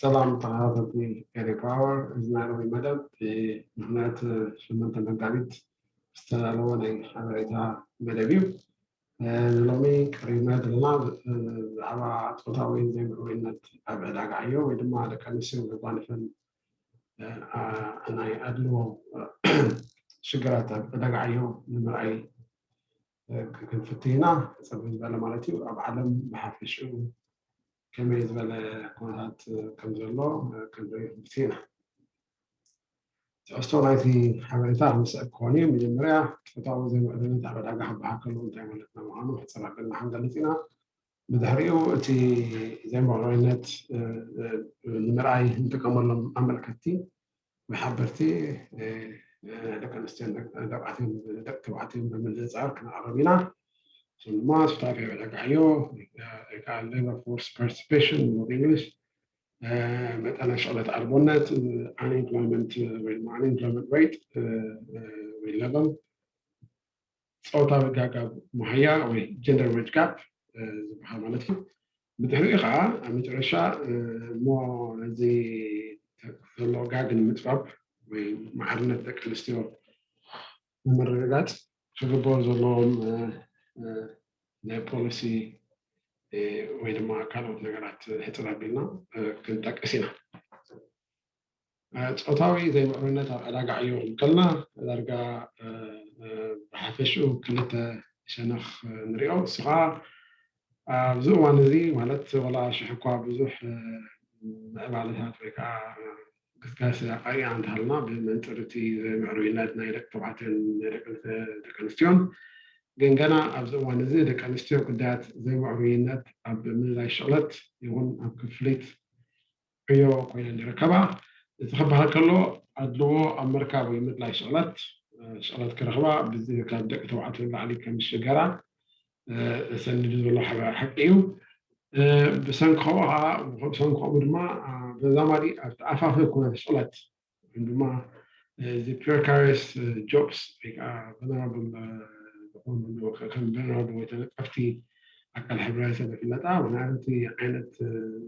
ሰላም ተኸታተልቲ ኤሪ ፓወር፣ እዚ ናይ ሎሚ መደብ ብምኽንያት ሸሞንተ መጋቢት ዝተዳለወ ናይ ሓበሬታ መደብ እዩ። ንሎሚ ቀሪብና ዘለና ብዛዕባ ፆታዊ ዘይምዕሩይነት ኣብ ዕዳጋ ዕዮ ወይ ድማ ደቂ ኣንስትዮ ዘጓንፈን ናይ ኣድልዎ ሽግራት ኣብ ዕዳጋ ዕዮ ንምርኣይ ክንፍትን ኢና። ፀብብ ዝበለ ማለት እዩ። ኣብ ዓለም ብሓፈሽኡ ከመይ ዝበለ ኩነታት ከም ዘሎ ክንርኢ ክንፍትን ኢና። ትሕዝቶ ናይቲ ሓበሬታ ክምስዕብ ክኾን እዩ። መጀመርያ ፆታዊ ዘይምዕሩይነት ኣብ ዕዳጋ ክበሃል ከሎ እንታይ ማለትና ምዃኑ ሕፅር ኣቢልና ክንገልፅ ኢና። ብድሕሪኡ እቲ ዘይምዕሩይነት ንምርኣይ እንጥቀመሎም ኣመልከትቲ ወይ ሓበርቲ ደቂ ኣንስትዮን ደቂ ተባዕትዮን ብምንፅፃር ክነቕርብ ኢና። እሱም ድማ ሱታፌ ዕዳጋ ዕዮ ወይ ከዓ ሌበር ፎርስ ፓርቲሲፔሽን ንብሎ ብእንግሊሽ፣ መጠነ ሽቕለት ኣልቦነት፣ unemployment ወይ ድማ unemployment rate ወይ level፣ ፆታዊ ጋጋብ መሃያ ወይ gender wage gap ዝበሃል ማለት እዩ። ብድሕሪኡ ከዓ ኣብ መጨረሻ እሞ ነዚ ዘሎ ጋግ ንምፅባብ ወይ ማዕርነት ደቂ ኣንስትዮ ንምርግጋፅ ክግበሩ ዘለዎም ናይ ፖሊሲ ወይ ድማ ካልኦት ነገራት ሕፅር ኣቢልና ክንጠቅስ ኢና። ፆታዊ ዘይምዕሩይነት ኣብ ዕዳጋ ዕዮ እንከልና ዳርጋ ብሓፈሽኡ ክልተ ሸነኽ ንሪኦ። እሱ ከዓ ኣብዚ እዋን እዚ ማለት ወላ ሽሕ እኳ ብዙሕ ምዕባለታት ወይ ከዓ ግስጋሴ ኣርእያ እንተሃልና ብመንፅር እቲ ዘይምዕሩይነት ናይ ደቂ ተባዕትዮን ናይ ደቂ ኣንስትዮን ግን ገና ኣብዚ እዋን እዚ ደቂ ኣንስትዮ ጉዳያት ዘይምዕሩይነት ኣብ ምልላይ ሽቕለት ይኹን ኣብ ክፍሊት ዕዮ ኮይነን ይርከባ። እቲ ክበሃል ከሎ ኣድልዎ ኣብ ምርካብ ወይ ምድላይ ሽቕለት ሽቕለት ክረኽባ ካብ ደቂ ተባዕትዮ ንላዕሊ ከም ዝሽገራ ተሰኒዱ ዘሎ ሓቂ እዩ። ብሰንኪ ከምኡ ከዓ ብሰንኪ ከምኡ ድማ ተዛማዲ ኣብቲ ኣፋፈ ኩነት ሽቕለት ወይ ድማ እዚ precarious jobs ወይ ከዓ vulnerable ዝኾኑ ከም vulnerable ወይ ተነቀፍቲ ኣካል ሕብረተሰብ ይፍለጣ። ምክንያቱ እቲ ዓይነት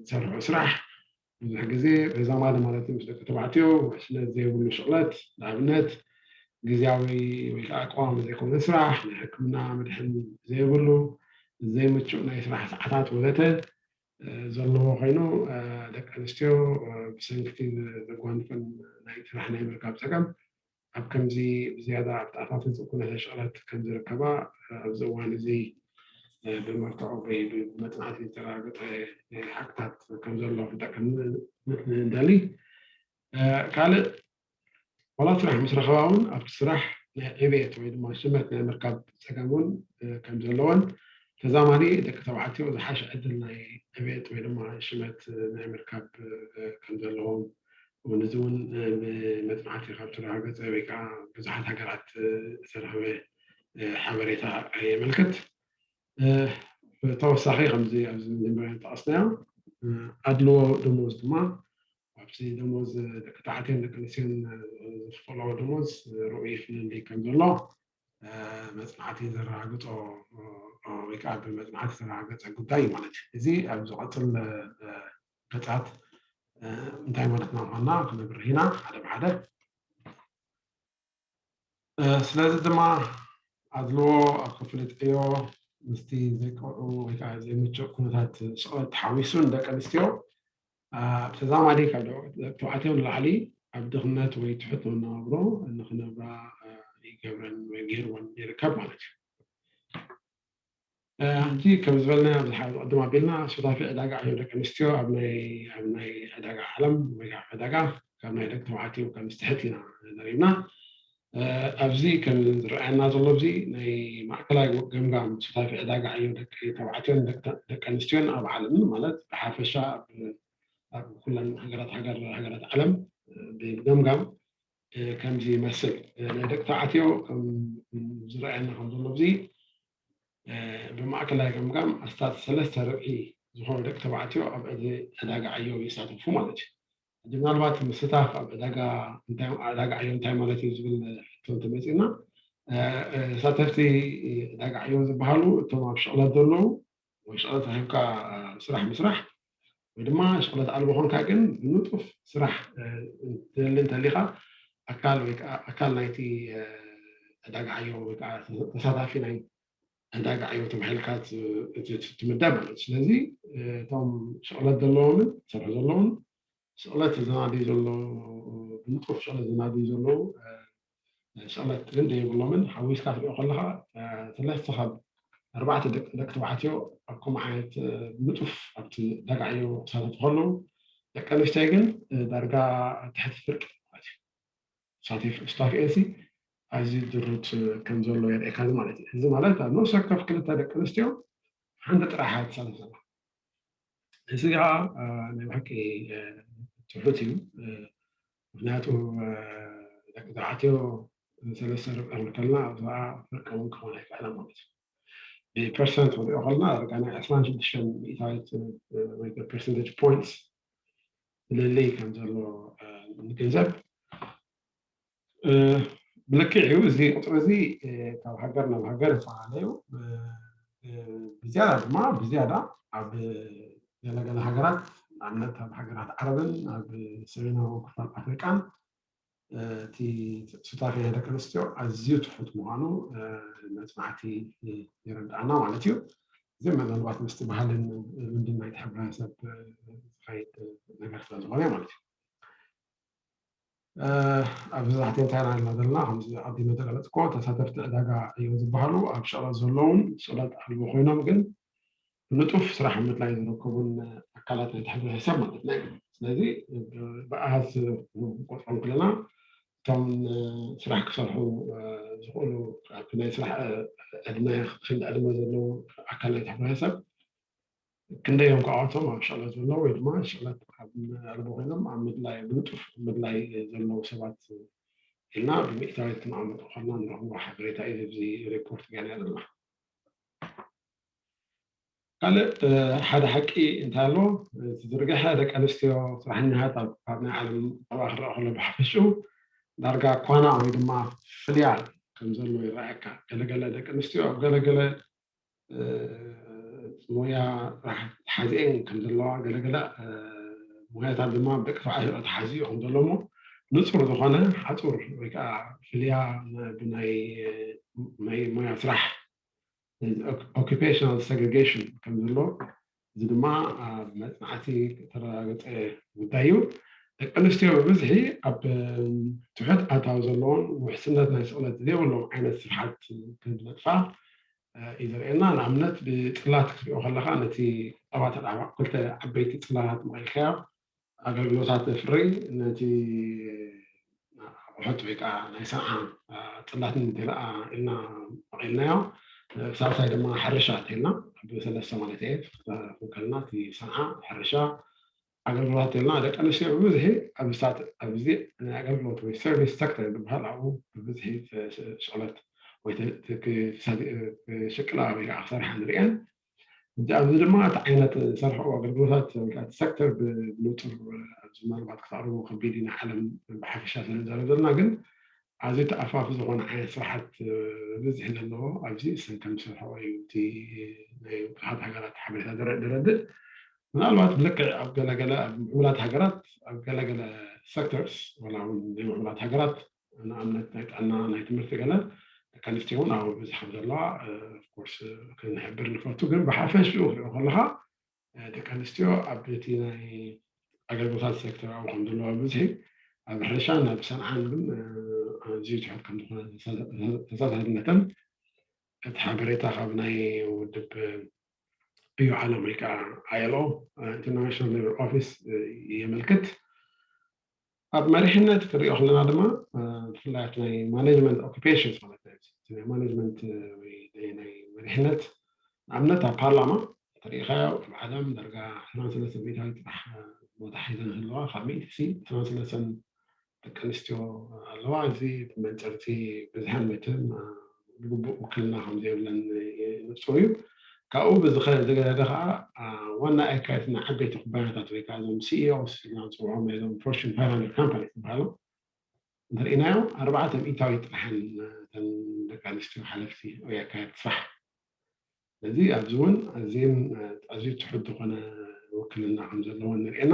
ዝሰርሖ ስራሕ ብዙሕ ግዜ ተዛማዲ ማለት እዩ ምስ ደቂ ተባዕትዮ ውሕስነት ዘይብሉ ሽቕለት፣ ንኣብነት ግዝያዊ ወይ ከዓ ቀዋሚ ዘይኮነ ስራሕ፣ ናይ ሕክምና መድሕን ዘይብሉ፣ ዘይምቹእ ናይ ስራሕ ሰዓታት ወዘተ ዘለዎ ኮይኑ ደቂ ኣንስትዮ ብሰንኪ ዘጓንፈን ናይ ስራሕ ናይ ምርካብ ፀገም ኣብ ከምዚ ብዝያዳ ኣብ ተኣፋፍቲ ኩነተ ሽቕለት ከም ዝርከባ ኣብዚ እዋን እዚ ብመርትዖ ወይ ብመፅናዕቲ ዝተረጋገፀ ሓቅታት ከም ዘሎ ክጠቅም ንደሊ። ካልእ ዋላ ስራሕ ምስ ረኸባ እውን ኣብቲ ስራሕ ናይ ዕቤት ወይ ድማ ሽመት ናይ ምርካብ ፀገም እውን ከም ዘለዎን ተዛማዲ ደቂ ተባዕትዮ ዝሓሸ ዕድል ናይ ዕቤት ወይ ድማ ሽመት ናይ ምርካብ ከም ዘለዎም እውን እዚ እውን ብመፅናዕቲ ካብ ዝተረጋገፀ ወይ ከዓ ብዙሓት ሃገራት ዝተረኸበ ሓበሬታ የመልክት። ተወሳኺ ከምዚ ኣብዚ መጀመርያ ዝጠቐስናዮ ኣድልዎ ደሞዝ ድማ ኣብዚ ደሞዝ ደቂ ተባዕትዮን ደቂ ኣንስትዮን ዝኽፈሎ ደሞዝ ርኡይ ፍልልይ ከም ዘሎ መፅናዕቲ ዘረጋግፆ ወይ ከዓ ብመፅናዕቲ ዝተረጋገፀ ጉዳይ እዩ ማለት እዩ። እዚ ኣብ ዝቐፅል ገፃት እንታይ ማለትና ምኳንና ክነብርህ ኢና ሓደ ብሓደ። ስለዚ ድማ ኣድልዎ ኣብ ክፍሊት ዕዮ ምስቲ ዘይቀርዑ ወይ ከዓ ዘይምቹእ ኩነታት ሽቕለት ተሓዊሱ ንደቂ ኣንስትዮ ብተዛማዲ ካብ ተባዕትዮ ንላዕሊ ኣብ ድኽነት ወይ ትሑት መነባብሮ ንክነብራ ይገብረን ወይ ገይርወን ይርከብ ማለት እዩ። ሕጂ ከም ዝበልና ኣብዚ ሓደ ቅድም ኣቢልና ሱታፌ ዕዳጋ ዕዮ ደቂ ኣንስትዮ ኣብ ናይ ኣብ ናይ ዕዳጋ ዓለም ወይ ከዓ ዕዳጋ ካብ ናይ ደቂ ተባዕትዮ ከም ዝትሕት ኢና ዘሪብና። ኣብዚ ከም ዝረኣየና ዘሎ ኣብዚ ናይ ማእከላይ ገምጋም ሱታፌ ዕዳጋ ዕዮ ደቂ ተባዕትዮን ደቂ ኣንስትዮን ኣብ ዓለምን ማለት ብሓፈሻ ኣብ ኩለን ሃገራት ሃገራት ዓለም ብገምጋም ከምዚ ይመስል። ናይ ደቂ ተባዕትዮ ዝረኣየና ከም ዘሎ እዚ ብማእከላይ ገምጋም ኣስታት ሰለስተ ርብዒ ዝኾኑ ደቂ ተባዕትዮ ኣብ ዕዳጋ ዕዮ ይሳተፉ ማለት እዩ። ሕጂ ምናልባት ምስታፍ ኣብ ዕዳጋ እንታይ ዕዳጋ ዕዮ እንታይ ማለት እዩ ዝብል ሕቶ እንተመፂእና ተሳተፍቲ ዕዳጋ ዕዮ ዝበሃሉ እቶም ኣብ ሽቕለት ዘለዉ ወይ ሽቕለት ረኺብካ ስራሕ ምስራሕ ወይ ድማ ሽቕለት ኣልቦ ኮንካ ግን ብንጡፍ ስራሕ ትደሊ እንተሊኻ ኣካል ወይ ከዓ ኣካል ናይቲ ዕዳጋ ዓዮ ወይ ከዓ ተሳታፊ ናይ ዕዳጋ ዕዮ ተባሂልካ ትምደብ ማለት እዩ። ስለዚ እቶም ሽቕለት ዘለዎምን ዝሰርሑ ዘለውን ሽቕለት ዘናድዩ ዘሎ ብንጡፍ ሽቕለት ዘናድዩ ዘለዉ ሽቕለት ግን ዘይብሎምን ሓዊስካ ትሪኦ ከለካ ሰለስተ ካብ ኣርባዕተ ደቂ ተባዕትዮ ኣብ ከምኡ ዓይነት ንጡፍ ኣብቲ ዕዳጋ ዕዮ ክሳተፉ ከለዉ ደቂ ኣንስትዮ ግን ዳርጋ ትሕቲ ፍርቂ ማለት እዩ። ሳቲፍ ስታፍ ኤሲ ኣዝዩ ድሩት ከም ዘሎ የርእየካ እዚ ማለት እዩ። እዚ ማለት ኣብ ነፍሲ ወከፍ ክልተ ደቂ ኣንስትዮ ሓንቲ ጥራሕ እያ ትሳተፍ ዘላ። እዚ ከዓ ናይ ብሓቂ ትሑት እዩ። ምክንያቱ ደቂ ተባዕትዮ ሰለስተ ርብዒ ክንከልና ኣብዛ ፍርቂ እውን ክኾን ኣይክእለን ማለት እዩ። ብፐርሰንት ክንሪኦ ከለና ዳርጋ ናይ ዕስራን ሽዱሽተን ሚእታዊት ወይ ፐርሰንቴጅ ፖይንትስ ፍልልይ ከም ዘሎ ንግንዘብ። ብልክዕ እዩ፣ እዚ ቁፅሪ እዚ ካብ ሃገር ናብ ሃገር ይፈላለ እዩ። ብዝያዳ ድማ ብዝያዳ ኣብ ገለገለ ሃገራት ንኣብነት ኣብ ሃገራት ዓረብን ኣብ ሰሜናዊ ክፋል ኣፍሪቃን እቲ ሱታፌ ናይ ደቂ ኣንስትዮ ኣዝዩ ትሑት ምዃኑ መፅናዕቲ የረድኣና ማለት እዩ። እዚ ምናልባት ምስቲ ባህልን ልምድን ናይቲ ሕብረተሰብ ዝኸይድ ነገር ስለ ዝኾነ ማለት እዩ። ኣብዚ ዛሕቲ እንታይ ኢና ዘለና ከምዚ ኣቢሉ ተገለፅኮ ተሳተፍቲ ዕዳጋ እዮም ዝበሃሉ ኣብ ሸቐጥ ዘለውን ሸቐጥ ኣልቦ ኮይኖም ግን ንጡፍ ስራሕ ምድላይ ዝርከቡን ኣካላት ናይቲ ሕብረተሰብ ማለት ናይ ስለዚ ብኣሃዝ ቆፅሮም ክለና እቶም ስራሕ ክሰርሑ ዝኽእሉ ኣብቲ ናይ ስራሕ ዕድመ ክንዲ ዕድመ ዘለዉ ኣካል ናይቲ ሕብረተሰብ ክንደይ እዮም ካብኣቶም ኣብ ሸቕለት ዘለዉ ወይ ድማ ሸቕለት ኣብ ኣልቦ ኮይኖም ኣብ ምድላይ ብንጡፍ ምድላይ ዘለዉ ሰባት ኢልና ብምእታዊት ክነቐምጦ ከልና ንረኽቦ ሓበሬታ እዩ እዚ ሪፖርት ገና ዘለና። ካልእ ሓደ ሓቂ እንታይ ኣሎ እቲ ዝርግሐ ደቂ ኣንስትዮ ስራሕኛታት ኣብ ናይ ዓለም ጠባ ክረኣ ከሎ ብሓፈሽኡ ዳርጋ ኳና ወይ ድማ ፍልያ ከም ዘሎ ይረኣየካ። ገለገለ ደቂ ኣንስትዮ ኣብ ገለገለ ሞያ ጥራሕ ተሓዚአን ከም ዘለዋ ገለገለ ሞያታት ድማ ደቂ ተባዕትዮ ተሓዚኡ ከም ዘሎ እሞ ንፁር ዝኾነ ሓፁር ወይ ከዓ ፍልያ ብናይ ሞያ ስራሕ occupational segregation ከም ዘሎ እዚ ድማ ኣብ መፅናዕቲ ተረጋገፀ ጉዳይ እዩ። ደቂ ኣንስትዮ ብብዝሒ ኣብ ትሑት ኣታዊ ዘለዎም ውሕስነት ናይ ስቕለት ዘይብሎም ዓይነት ስርሓት ከም ዝነጥፋ እዩ ዘርእየና። ንኣብነት ብፅላት ክትሪኦ ከለካ ነቲ ቁጠባ ተጣባቕ ክልተ ዓበይቲ ፅላት መቒልካዮ ኣገልግሎታት ተፍሪ ነቲ ኣቑሑት ወይ ከዓ ናይ ሰንዓ ፅላት ንደለኣ ኢልና መቒልናዮ ሳልሳይ ድማ ሕርሻ ተልና ብሰለስተ ማለት እየ ክንከልና እቲ ሰንዓ ሕርሻ ኣገልግሎት ተልና ደቂ ኣንስትዮ ብብዝሒ ኣብዚ ኣብዚ ናይ ኣገልግሎት ወይ ሰርቪስ ሴክተር ዝበሃል ኣብኡ ብብዝሒ ሽቕለት ወይ ሽቅላ ወይ ከዓ ክሰርሓ ንሪአን ሕጂ ኣብዚ ድማ እቲ ዓይነት ዝሰርሐኦ ኣገልግሎታት ወይ ከዓ እቲ ሴክተር ብንፁር ኣብዚ ምናልባት ክተቕርቦ ከቢድ እዩ ናይ ዓለም ብሓፈሻ ስለንዛረብ ዘለና ግን ኣዝዩ ተኣፋፊ ዝኾነ ዓይነት ስራሓት ብዝሒ ዘለዎ ኣብዚ እሰን ከም ዝሰርሐኦ እዩ እቲ ናይ ብዙሓት ሃገራት ሓበሬታ ደረድእ ምናልባት ብልክዕ ኣብ ገለገለ ኣብ ምዕቡላት ሃገራት ኣብ ገለገለ ሴክተርስ ወላ እውን ናይ ምዕቡላት ሃገራት ንኣብነት ናይ ጥዕና ናይ ትምህርቲ ገለ ደቂ ኣንስትዮ እውን ኣብ ብዝሒ ከም ዘለዋ ኦፍኮርስ ክንሕብር ንፈቱ ግን ብሓፈሽኡ ክሪኦ ከለካ ደቂ ኣንስትዮ ኣብ እቲ ናይ ኣገልግሎታት ሴክተር ኣብኡ ከም ዘለዋ ብዝሒ ኣብ ሕርሻን ኣብ ሰንዓን ግን ኣዝዩ ትሑት ከም ዝኾነ ተሳታፊነተን እቲ ሓበሬታ ካብ ናይ ውድብ እዩ ዓለም ወይ ከዓ ILO International Labour Office የመልክት ኣብ መሪሕነት ክሪኦ ከለና ድማ ብፍላይ ኣብቲ ናይ ማኔጅመንት ኦኩፔሽንስ ማለት ናይ ማኔጅመንት ወይ ናይ መሪሕነት ንኣብነት ኣብ ፓርላማ ተሪኢኻዮ ኣብ ዓለም ዳርጋ ዕስራን ሰለስተን ሚእታዊት ጥራሕ ቦታ ሒዘን ዘለዋ ካብ ሚእቲ ዕስራን ሰለስተን ደቂ ኣንስትዮ ኣለዋ እዚ መንፀርቲ ብዝሕን መትን ብግቡእ ውክልና ከም ዘይብለን ንፁር እዩ ካብኡ ብዝገደደ ከዓ ዋና ኣካየድቲ ናይ ዓበይቲ ኩባንያታት ወይ ከዓ እዞም CEOs ኢልና ንፅውዖም ናይ እዞም Fortune five hundred companies ዝበሃሉ እንተርኢናዮም ኣርባዕተ ሚእታዊት ጥራሕ እየን እተን ደቂ ኣንስትዮ ሓለፍቲ ወይ ኣካየድቲ ስራሕ ስለዚ ኣብዚ እውን ኣዝየን ኣዝዩ ትሑት ዝኾነ ውክልና ከም ዘለዎን ንርእና።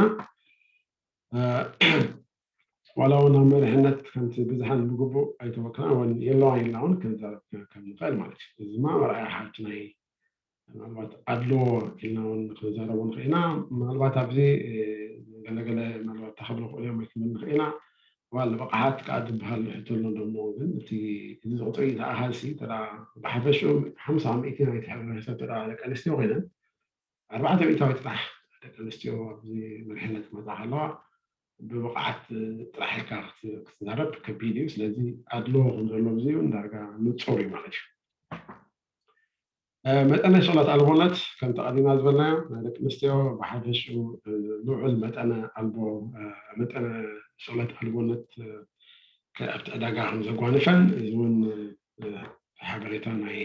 ዋላ እውን ኣብ መሪሕነት ከምቲ ብዝሓን ብግቡእ ኣይተወክላን ወን የለዋን የላውን ክንዛረብ ከም ንኽእል ማለት እዩ። እዚ ድማ መርኣያ ሓንቲ ናይ ምናልባት ኣድልዎ ኢልና እውን ክንዛረቡ ንኽእል ኢና። ምናልባት ኣብዚ ገለገለ ምናልባት ተኸብሎ ክእሉ እዮም ኣይትብል ንኽእል ኢና። ዋል ብቕዓት ከዓ ዝበሃል ሕቶ ኣሎ ደሞ ግን እቲ እዚ ቁፅሪ እቲ ኣሃዝሲ ተዳ ብሓፈሽኡ ሓምሳ ሚእቲ ናይቲ ሕብረተሰብ ተዳ ደቂ ኣንስትዮ ኮይነን ኣርባዕተ ሚእታዊት ጥራሕ ደቂ ኣንስትዮ ኣብዚ መሪሕነት ክመፃ ከለዋ ብብቕዓት ጥራሕ ኢልካ ክትዛረብ ከቢድ እዩ። ስለዚ ኣድልዎ ከም ዘሎ እዚ እውን ዳርጋ ንፁር እዩ ማለት እዩ። መጠነ ሽቕለት ኣልቦነት ከምቲ ቀዲምና ዝበልናዮ ናይ ደቂ ኣንስትዮ ብሓፈሽኡ ልዑል መጠነ ኣልቦ መጠነ ሽቕለት ኣልቦነት ኣብቲ ዕዳጋ ከም ዘጓንፈን እዚ እውን ሓበሬታ ናይ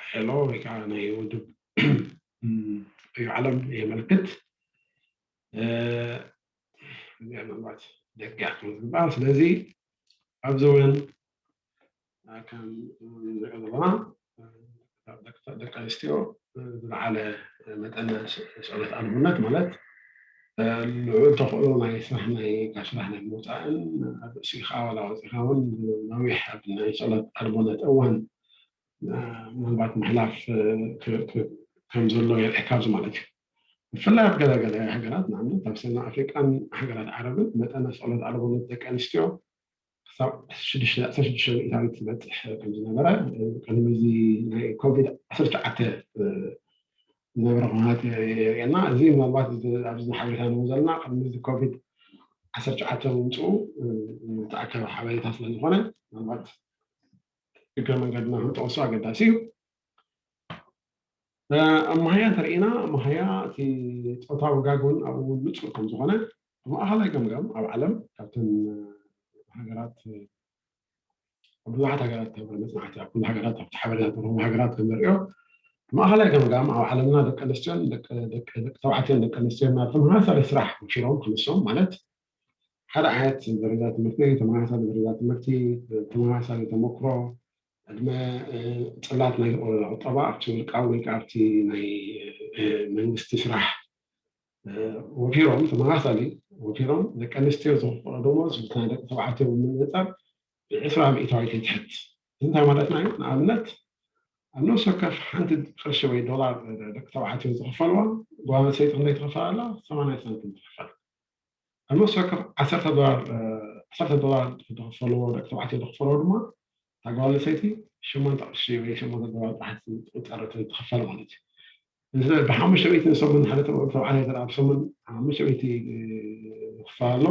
ኣየሎ ወይ ከዓ ናይ ውድብ እዩ ዓለም የመልክት። እዚኣ ምናልባት ደቂያ ከም ዝግባእ ስለዚ ኣብዚ እውን ከም ንሪኦ ዘለና ደቂ ኣንስትዮ ዝለዓለ መጠን ስእለት ኣልቡነት ማለት ልዑል ተኽእሎ ናይ ስራሕ ናይ ካብ ስራሕ ናይ ምውፃእን ኣብ ርእሲ ከዓ ዋላ ወፂኻ እውን ነዊሕ ኣብ ናይ ስእለት ኣልቦነት እዋን ምናልባት ምሕላፍ ከም ዘሎ የርኢ ካብዚ ማለት እዩ። ብፍላይ ኣብ ገለገለ ሃገራት ንኣብነት ኣብ ሰሜን ኣፍሪቃን ሃገራት ዓረብን መጠነ ስእለት ኣልቦነት ደቂ ኣንስትዮ ክሳብ ሽዱሽተ ሚእታዊት ዝበፅሕ ከም ዝነበረ ቅድሚ እዚ ናይ ኮቪድ ዓሰርተ ትሽዓተ ዝነበረ ኩነታት የርእየና። እዚ ምናልባት ኣብዚ ሓበሬታ ንብሎ ዘለና ቅድሚ እዚ ኮቪድ ዓሰርተ ትሽዓተ ምምፅኡ ዝተኣከበ ሓበሬታ ስለ ዝኾነ ምናልባት እግረ መንገድና ክንጠቕሶ ኣገዳሲ እዩ። ኣብ መሃያ እንተርኢና መሃያ እቲ ፆታዊ ጋግ እውን ኣብኡ እውን ንፁር ከም ዝኾነ ብማእኸላይ ገምጋም ኣብ ዓለም ካብተን ሃገራት ኣብ ብዙሓት ሃገራት ተበረ መፅናዕቲ ኣብ ኩሉ ሃገራት ኣብቲ ሓበሬታ ተረኸቡ ሃገራት ከም ንሪኦ ብማእኸላይ ገምጋም ኣብ ዓለምና ደቂ ኣንስትዮን ደቂ ተባዕትዮን ደቂ ኣንስትዮን ናብ ተመሳሳሊ ስራሕ ወፊሮም ክንሶም ማለት ሓደ ዓይነት ደረጃ ትምህርቲ ተመሳሳሊ ደረጃ ትምህርቲ ተመሳሳሊ ተመክሮ ዕድመ ፅላት ናይ ቁጠባ ኣብቲ ውልቃዊ ወይ ከዓ ኣብቲ ናይ መንግስቲ ስራሕ ወፊሮም ተመሳሳሊ ወፊሮም ደቂ ኣንስትዮ ዝኽፈሎ ደሞዝ ምስ ናይ ደቂ ተባዕትዮ ብምንፅፃር ብዕስራ ሚእታዊት ይትሕት። እዚ እንታይ ማለትና እዩ? ንኣብነት ኣብ ነፍሲ ወከፍ ሓንቲ ቅርሺ ወይ ዶላር ደቂ ተባዕትዮ ዝኽፈልዋ ጓል ኣንስተይቲ ክንደይ ትኽፈል ኣላ? ሰማንያ ሳንቲም ትኽፈል። ኣብ ነፍሲ ወከፍ ዓሰርተ ዶላር ዓሰርተ ዶላር ዝኽፈልዎ ደቂ ተባዕትዮ ዝኽፈልዎ ድማ እታ ጓል ኣንስተይቲ ሸሞንተ ቅርሺ ወይ ሸሞንተ ዶላር ጥራሕ ትቑፀር ትኽፈል ማለት እዩ። እዚ ብሓሙሽተ ሚእቲ ንሰሙን ሓደ ተባዕታይ ተራ ኣብ ሰሙን ሓሙሽተ ሚእቲ ክፋል ኣሎ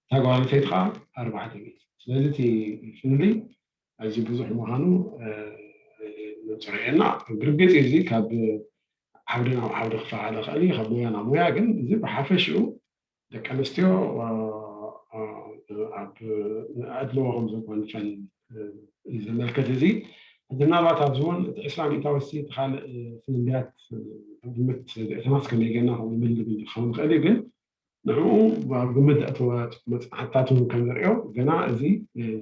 እታ ጓል ኣንስተይቲ ከዓ ኣርባዕተ ሚእቲ ስለዚ እቲ ፍልልይ ኣዝዩ ብዙሕ ምዃኑ ንፅርየና ብርግፅ እዚ ካብ ዓውዲ ናብ ዓውዲ ክፈላለ ይኽእል እዩ ካብ ሙያ ናብ ሙያ ግን እዚ ብሓፈሽኡ ደቂ ኣንስትዮ ኣብ ኣድልዎ ከም ዘጓንፈን እዩ ዘመልክት እዚ ሕዚ ምናልባት ኣብዚ እውን እቲ ዕስራ ሚእታዊ ሲ እቲ ካልእ ፍልልያት ግምት ርእተናስ ከመይ ጌርና ከምኡ ምን ልብል ክኸውን ይኽእል እዩ ግን ንዕኡ ኣብ ግምት ዘእተወ መፅናዕትታት እውን ከም ንሪኦ ገና እዚ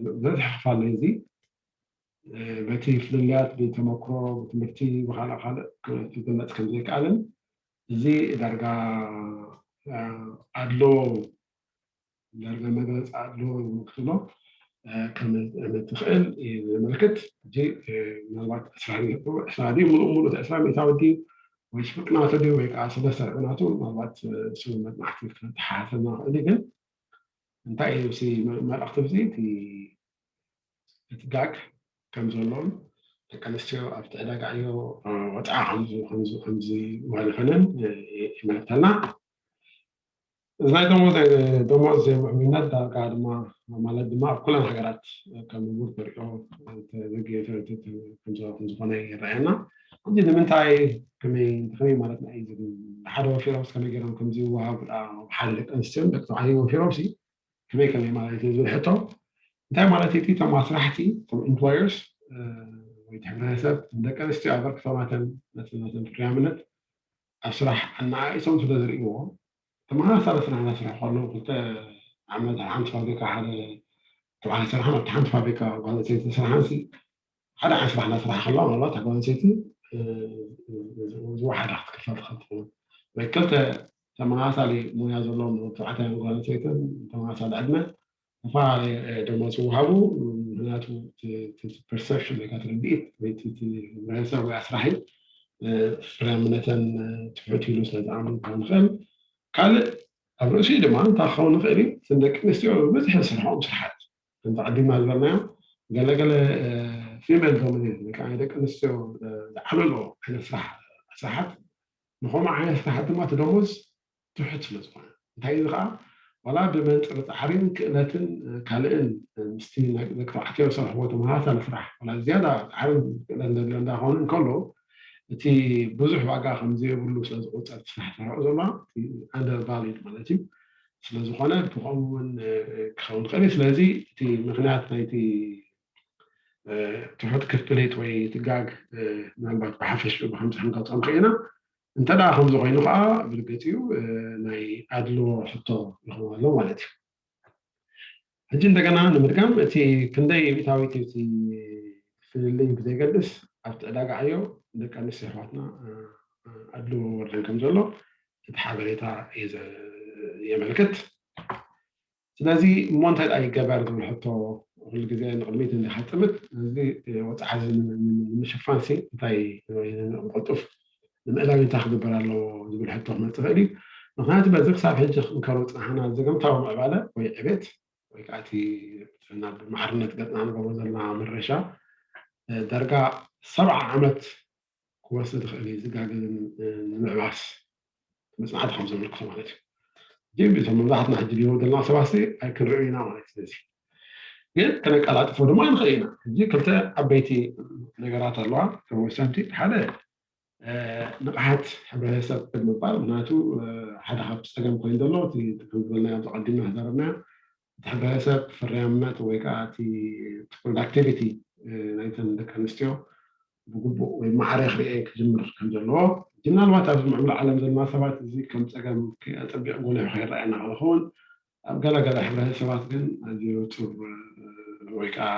ዝበዝሐ ክፋል ናይ እዚ በቲ ፍልልያት ብተመክሮ ብትምህርቲ ብካልእ ካልእ ክግለፅ ከም ዘይከኣልን እዚ ዳርጋ ኣድሎ ዳርጋ መግለፂ ኣድሎ ክትብሎ ከም ትኽእል እዩ ዘመልክት። ሕጂ ምናልባት ዕስራ ድዩ ዕስራ ድዩ ምሉእ ምሉእ ዕስራ ሚእታዊ ድዩ ወይ ሽፍቅናቶ ድዩ ወይ ከዓ ሰለስተ ርብዒ ናቱ ምናልባት እሱ መፅናዕቲ ክተሓሓሰና ይኽእል እዩ ግን እንታይ እዩ እዚ መልእኽቲ እዚ እቲ እቲ ጋግ ከም ዘሎን ደቂ ኣንስትዮ ኣብቲ ዕዳጋ ዕዮ ወፅዓ ከምዝጓንፈነን የመልክተና። እዚ ናይ ደሞዝ ደሞዝ ዘይምዕቡልነት ዳርጋ ድማ ማለት ድማ ኣብ ኩለን ሃገራት ከም ንቡር ተሪኦ ተዘግየ ከም ዝኾነ ይረኣየና። ሕጂ ንምንታይ ከመይ ከመይ ማለትና እዩ ዝብል ሓደ ወፊሮምስ ከመይ ገይሮም ከምዚ ይወሃቡ ሓደ ደቂ ኣንስትዮን ደቂ ተባዕትዮ ወፊሮምሲ ከመይ ከመይ ማለት እዩ ዝብል ሕቶ እንታይ ማለት እቲ እቶም ኣስራሕቲ እቶም employers ወይ ሕብረተሰብ ደቂ ኣንስትዮ ኣበርክቶ ናተን ነቲ ናተን ፍርያምነት ኣብ ስራሕ ኣነኣኢሶም ስለ ዝርእይዎ ተመሳሳሊ ስራሕ እናሰርሑ ከለዉ ክልተ ዓመት ኣብ ሓንቲ ፋብሪካ ሓደ ተባዕታይ ስራሕን ኣብቲ ሓንቲ ፋብሪካ ጓል ኣንስተይቲ ስራሕን ሓደ ዓይነት ስራሕ እናሰራሕ ከለዋ ምናልባት ጓል ኣንስተይቲ ዝወሓዳ ክትከፈል ትኽእል ትኸውን ወይ ክልተ ተመሳሳሊ ሞያ ዘለዎም ተባዕታይን ጓል ኣንስተይትን ተመሳሳሊ ዕድመ ዝተፈላለየ ደሞዝ ይወሃቡ። ምክንያቱ ፐርሰፕሽን ወይ ትርድኢት ወይ ሕብረተሰብ ወይ ኣስራሒ ፍርያምነተን ትሑት ኢሉ ስለ ዝኣምን ክኸውን ይኽእል። ካልእ ኣብ ርእሲኡ ድማ እንታይ ክኸውን ይኽእል እዩ፣ እተን ደቂ ኣንስትዮ ብብዝሒ ዝሰርሕኦም ስራሓት ከምቲ ቀዲምና ዝበልናዮ ገለገለ ፊሜል ዶሚኔት ወይ ከዓ ደቂ ኣንስትዮ ዝዓለሎ ዓይነት ስራሕ ስራሓት ንከምኡ ዓይነት ስራሓት ድማ እቲ ደሞዝ ትሑት ስለ ዝኾነ እንታይ እዚ ከዓ ዋላ ብመንፅር ፃዕሪን ክእለትን ካልእን ምስቲ ደቂ ተባዕትዮ ዝሰርሕዎ ተመሳሳሊ ስራሕ ዋላ ዝያዳ ፃዕርን ክእለን ዘድልዮ እንዳኾነ እንከሎ እቲ ብዙሕ ዋጋ ከም ዘይብሉ ስለ ዝቁፀር እቲ ስራሕ ተረኦ ዘሎ ኣንደር ቫሊድ ማለት እዩ። ስለዝኾነ ብኸምኡ እውን ክኸውን ይኽእል እዩ። ስለዚ እቲ ምክንያት ናይቲ ትሑት ክፍሊት ወይ ትጋግ ምናልባት ብሓፈሽ ብከምዚ ክንገልፆም ክኢና እንተ ደኣ ከምዚ ኮይኑ ከዓ ብርግፅ እዩ ናይ ኣድልዎ ሕቶ ይኸውን ኣሎ ማለት እዩ። ሕጂ እንደገና ንምድጋም እቲ ክንደይ ሚእታዊት እቲ ፍልልይ ብዘይገድስ ኣብቲ ዕዳጋ ዕዮ ደቂ ኣንስትዮ ኣሕዋትና ኣድልዎ ወርደን ከም ዘሎ እቲ ሓበሬታ የመልክት። ስለዚ እሞ እንታይ ደኣ ይገበር ዝብል ሕቶ ኩሉ ግዜ ንቕድሚት እንዲኻ ትጥምት። እዚ ወፅዓ እዚ ንምሽፋን ሲ እንታይ ቅልጡፍ ንምእላው እንታይ ክግበር ኣለዎ ዝብል ሕቶ ክመፅእ ይኽእል እዩ። ምክንያቱ በዚ ክሳብ ሕጂ ክንከሮ ፅናሕና ዘገምታዊ ምዕባለ ወይ ዕቤት ወይ ከዓ እቲ ናብ ማዕርነት ገፅና ንገብሮ ዘለና ምረሻ ዳርጋ ሰብዓ ዓመት ክወስድ ይኽእል እዩ ዝጋገ ንምዕባስ መፅናዕቲ ከም ዘመልክቶ ማለት እዩ። ጅም እቶም መብዛሕትና ሕጂ ሊሆ ዘለና ሰባት ኣይክንሪኦ ኢና ማለት እዩ። ስለዚ ግን ከነቀላጥፎ ድማ ንኽእል ኢና። ሕጂ ክልተ ዓበይቲ ነገራት ኣለዋ ከም ወሰንቲ ሓደ ንቕሓት ሕብረተሰብ ምባል ምክንያቱ ሓደ ካብ ፀገም ኮይኑ ዘሎ እቲ ከምዝበልናዮ ኣብዚ ቀዲምና ዝዛረብናዮ እቲ ሕብረተሰብ ፍርያምነት ወይ ከዓ እቲ ፕሮዳክቲቪቲ ናይተን ደቂ ኣንስትዮ ብግቡእ ወይ ማዕረ ክርኤ ክጅምር ከም ዘለዎ ምናልባት ኣብዚ ምዕብል ዓለም ዘለና ሰባት እዚ ከም ፀገም ኣፀቢቕ ጎሊሑ ከይረኣየና ክኸውን ኣብ ገለገለ ሕብረተሰባት ግን ኣዝዩ ፁር ወይ ከዓ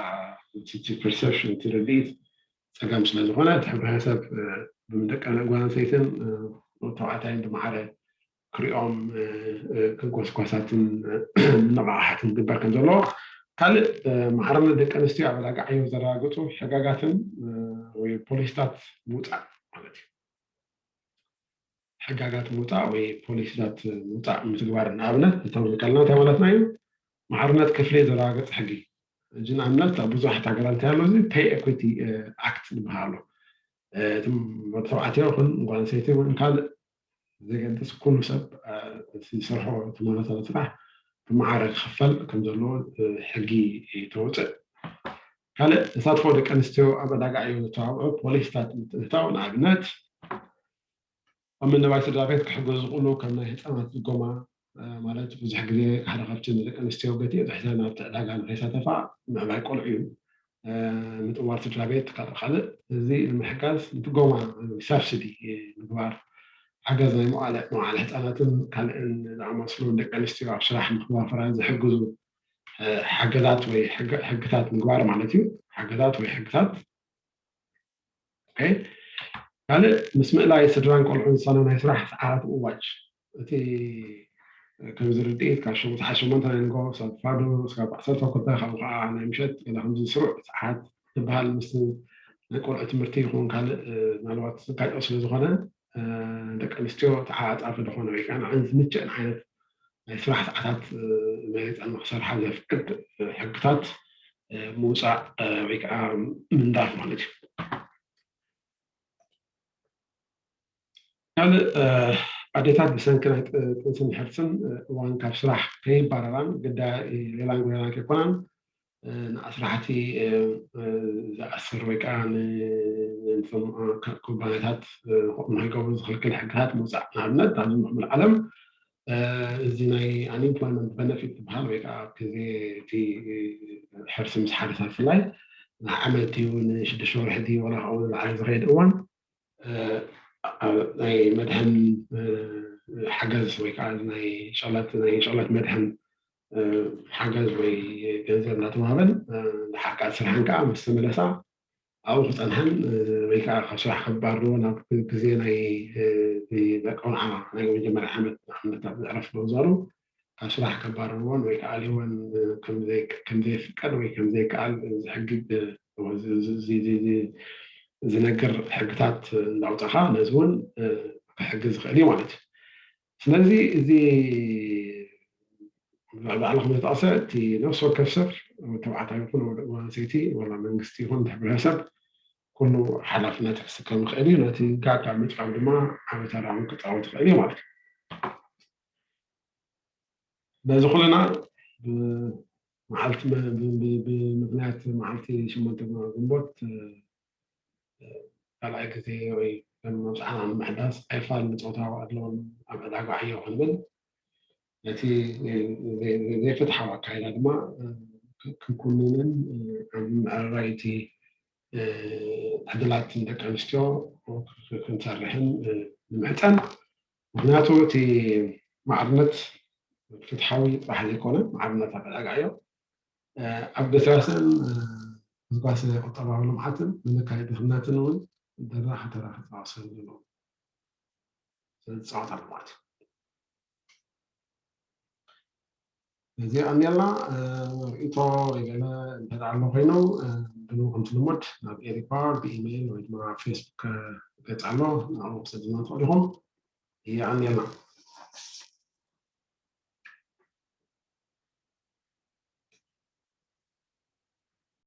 ፐርሰፕሽን እቲ ርድኢት ፀገም ስለ ዝኾነ እቲ ሕብረተሰብ ብደቂ ጓል ኣንስተይትን ተባዕታይን ብማዕረ ክሪኦም ክንኮስኳሳትን ምንቕቓሓትን ክግበር ከም ዘለዎ ካልእ ማዕርነት ደቂ ኣንስትዮ ኣብ ዕዳጋ ዕዮ ዘረጋግፁ ሕጋጋትን ወይ ፖሊሲታት ምውፃእ ማለት እዩ። ሕጋጋት ምውፃእ ወይ ፖሊሲታት ምውፃእ ምትግባር ንኣብነት እቶም ዝከልና እንታይ ማለትና እዩ? ማዕርነት ክፍሊ ዘረጋግፅ ሕጊ። እዚ ንኣብነት ኣብ ብዙሓት ሃገራት እንታይ ኣሎ እዚ ፔይ ኤኩቲ ኣክት ዝበሃል ኣሎ። እቶም ተባዕትዮ ይኹን ጓል ኣንስተይቲ እውን ካልእ ዘይገድስ ኩሉ ሰብ ዝሰርሖ ተመሳሳሊ ስራሕ ብማዕረ ክኽፈል ከም ዘለዎ ሕጊ ተውፅእ። ካልእ ተሳትፎ ደቂ ኣንስትዮ ኣብ ዕዳጋ ዕዮ ዘተባብዑ ፖሊሲታት ምትእትታው ንኣብነት ኣብ ምንባይ ስድራ ቤት ክሕግዙ ዝኽእሉ ከም ናይ ህፃናት ድጎማ ማለት ብዙሕ ግዜ ሓደ ካብቲ ንደቂ ኣንስትዮ ገቲኦ ዝሕዘን ኣብቲ ዕዳጋ ንኸይሳተፋ ምዕባይ ቆልዑ እዩ። ምጥዋር ስድራ ቤት ካልእ ካልእ እዚ ንምሕጋዝ ድጎማ ሳብስዲ ምግባር ሓገዝ ናይ መዋዕለ መዋዕለ ህፃናትን ካልእን ዝኣመሰሉ ደቂ ኣንስትዮ ኣብ ስራሕ ንክዋፈራ ዝሕግዙ ሓገዛት ወይ ሕግታት ምግባር ማለት እዩ። ሓገዛት ወይ ሕግታት ካልእ ምስ ምእላይ ስድራን ቆልዑን ዝሳነ ናይ ስራሕ ሰዓት እዋጅ እቲ ከምዚ ርድኢት ካብ ሸሞንተ ሰዓት ሸሞንተ ናይ ንጎ ክሳብ ፋዶ ክሳብ ዓሰርተ ክልተ ካብኡ ከዓ ናይ ምሸት ገለ ከምዚ ስሩዕ ሰዓት ዝበሃል ምስ ናይ ቆልዑ ትምህርቲ ይኹን ካልእ ምናልባት ዝጋጮ ስለ ዝኾነ ደቂ ኣንስትዮ ተዓፃፊ ዝኾነ ወይ ከዓ ንዓን ዝምቸአን ዓይነት ናይ ስራሕ ሰዓታት መሪፀን ንክሰርሓ ዘፍቅድ ሕግታት ምውፃእ ወይ ከዓ ምንዳፍ ማለት እዩ። ካልእ ኣዴታት ብሰንኪ ናይ ጥንስን ሕርስን እዋን ካብ ስራሕ ከይባረራን ግዳይ ሌላን ጎደናን ከይኮናን ንኣስራሕቲ ዝኣስር ወይ ከዓ ንቶም ኩባንያታት ንክገብሩ ዝኽልክል ሕግታት ምውፃእ ንኣብነት ኣብዚ ምዕብል ዓለም እዚ ናይ ኣንኢምፕሎይመንት በነፊት ዝበሃል ወይ ከዓ ኣብ ግዜ እቲ ሕርሲ ምስ ሓደሳ ብፍላይ ንዓመት ድዩ ንሽዱሽተ ወርሒ ድዩ ወላ ካብኡ ንላዕሊ ዝኸይድ እዋን ናይ መድሕን ሓገዝ ወይ ከዓ ናይ ሸቕለት ናይ ሸቕለት መድሕን ሓገዝ ወይ ገንዘብ እናተዋህበን ንሓቃት ስራሕን ከዓ ምስ ተመለሳ ኣብኡ ክፀንሐን ወይ ከዓ ካብ ስራሕ ከባርዎ ናብ ግዜ ናይ ናይ ቆልዓ ናይ መጀመርያ ዓመት ንኣብነት ኣብ ዘዕረፍ ዞሩ ካብ ስራሕ ከባርዎን ወይ ከዓ ኣልይወን ከምዘይፍቀድ ወይ ከምዘይከኣል ሕጊ ዝነግር ሕግታት እንዳውፃኻ ነዚ እውን ክሕግዝ ዝኽእል እዩ ማለት እዩ። ስለዚ እዚ ባዕልኹም ዝተጠቕሰ እቲ ነፍሲ ወከፍ ሰብ ተባዕታይ ይኹን ወላ ሰይቲ ወላ መንግስቲ ይኹን ሕብረተሰብ ኩሉ ሓላፍነት ክስከም ይኽእል እዩ። ነቲ ጋግ ኣብ ምጥቃም ድማ ዓቢ ተራ እውን ክፃወት ይኽእል እዩ ማለት እዩ። በዚ ኩልና ብመዓልቲ ብምክንያት መዓልቲ ሸሞንተ ግንቦት ካልኣይ ግዜ ወይ መብፅዓና ንምሕዳስ ኣይፋል ንፆታዊ ኣድልዎን ኣብ ዕዳጋ ዕዮ ክንብል ነቲ ዘይፍትሓዊ ኣካይዳ ድማ ክንኩንንን ኣብ ምዕራይ እቲ ዕድላት ደቂ ኣንስትዮ ክንሰርሕን ንምሕፀን። ምክንያቱ እቲ ማዕርነት ፍትሓዊ ጥራሕ ዘይኮነ ማዕርነት ኣብ ዕዳጋ ዕዮ ኣብ ገስጋስን ምዝጓስ ቁጠባዊ ልምዓትን ምንካይ ድኽነትን እውን ደራኺ ተራ ክፃወት ስለ ዘለዎ ስለዝፃወት ኣሎ ማለት እዩ። እዚ ኣንየላ ርእቶ ወይ ገለ እንተ ኣሎ ኮይኑ ብሉ ከምቲ ልሙድ ናብ ኤሪፓ ብኢሜይል ወይ ድማ ፌስቡክ ገፅ ኣሎ ናብኡ ክሰድና ትኽእሉ ኢኹም። የቐንየልና።